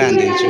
कुरा हानिदिन्छु।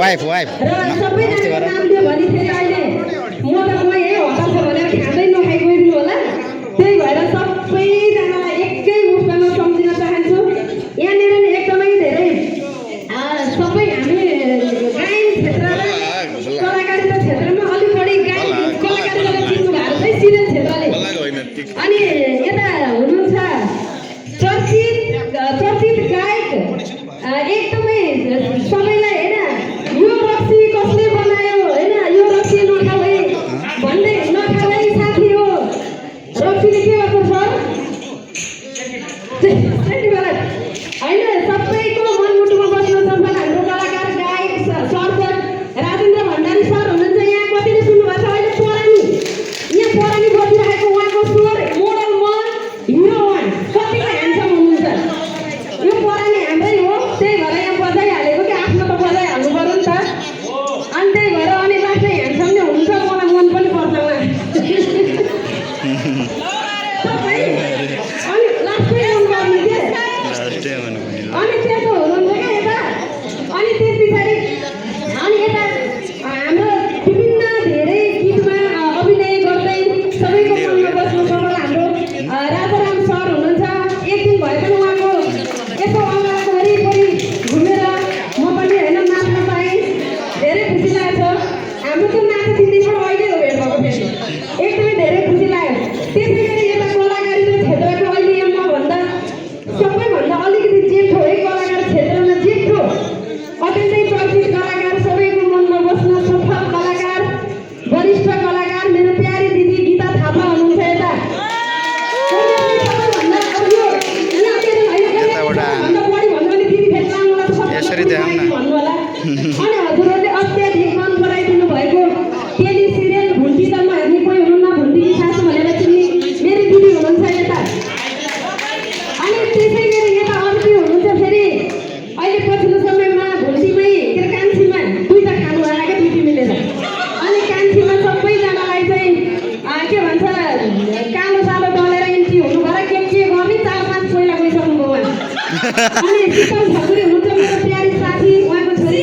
Wife wife नमस्ते गर त्यही भएर सबैजनालाई एकै मुखमा सम्झिन चाहन्छु। यहाँनिर नि एकदमै धेरै सबै हामी गायन क्षेत्र र कलाकारिता क्षेत्रमा अलिक बढी गायन कलाकारितालाई चिन्नु भएको चाहिँ सिरियल क्षेत्रले। अनि यता हुनुहुन्छ चर्चित गायक एकदमै सबैलाई होइन यो रक्सी कसले बनायो होइन यो रक्सी नखाए भन्दै नखाए साथी हो रक्सीले के गर्छ सर होइन सबैको मनमुटुमा बस्नु सक्छ। हाम्रो कलाकार गायक सर्जक राजेन्द्र भण्डारी सर हुनुहुन्छ यहाँ कतिले सुन्नुभएको छ अहिले परानी यहाँ परानी बसिरहेको उहाँको स्वर मोडलमा हिरो वान कतिको ह्यान्डसम हुनुहुन्छ। यो परानी हाम्रै हो त्यही भएर यहाँ बजाइहालेको कि आफ्नो त बजाइहाल्नु पर्यो नि त। अनि त्यही भएर अनि लास्टै ह्यान्डसम नै हुनुहुन्छ मलाई मन पनि पर्छ उहाँ अनि लास्टै मन पर्ने के अनि त्यसो हुनुहुन्छ क्या यता। अनि त्यस पछाडि अनि यता हाम्रो विभिन्न धेरै गीतमा अभिनय गर्दै सबैको मनमा बस्नु सफल हाम्रो राजाराम सर हुनुहुन्छ। एक दिन भए पनि उहाँको यसो अगाडिको वरिपरि घुमेर म पनि होइन नाच्न पाएँ धेरै खुसी लागेको छ। हाम्रो त्यो नाच्ने दिनदेखि अहिले हो भेट भएको फेरि एकदमै धेरै खुसी लाग्यो। त्यसै गरी यता कलाकारिता क्षेत्रको अहिले यहाँ भन्दा सबैभन्दा अलिकति जेठो है कलाकार क्षेत्रमा जेठो अत्यन्तै चर्चित कलाकार सबैको मनमा बस्न सफल कलाकार वरिष्ठ कलाकार मेरो प्यारी दिदी गीता थापा हुनुहुन्छ यता। सबैभन्दा अब यो भन्दा बढी भन्दा पनि दिदी भेट्न मलाई यसरी देखाउँ न। भन्नु होला। अनि हजुरहरूले अत्याधिक मन पराइदिनु भएको टेली सिरियल भुन्टी त हेर्ने कोही हुनुहुन्न भुन्टीकी सासु भनेर चिन्ने मेरो दिदी हुनुहुन्छ यता। अनि त्यसै गरी यता अर्की हुनुहुन्छ फेरि अहिले पछिल्लो समयमा भुन्टीमै के कान्छीमा दुईवटा खानु आएको दिदी मिलेर। अनि कान्छीमा सबैजनालाई चाहिँ के भन्छ कालो सालो डलेर इन्ट्री हुनु भएर के गर्ने 4-5 पहिला गइसक्नुभयो उहाँ। अनि शीतल ठकुरी हुनुहुन्छ मेरो प्यारी साथी उहाँको छोरी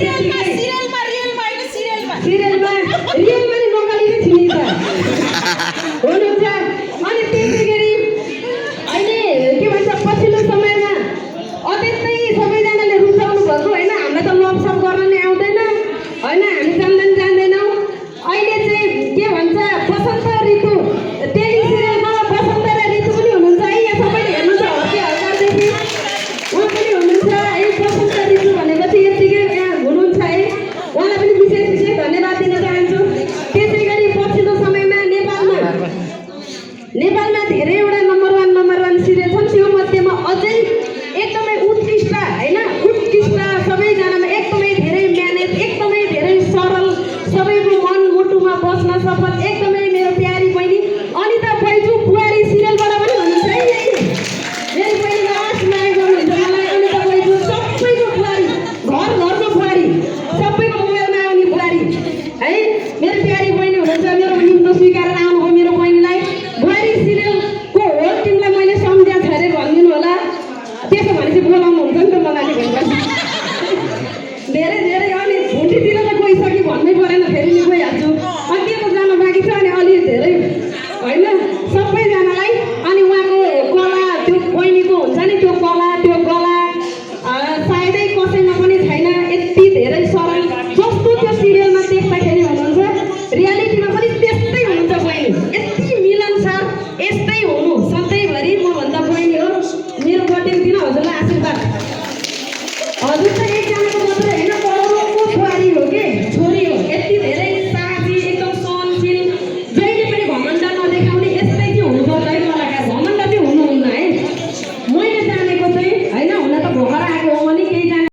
हजुर त एकजनाको मात्रै होइन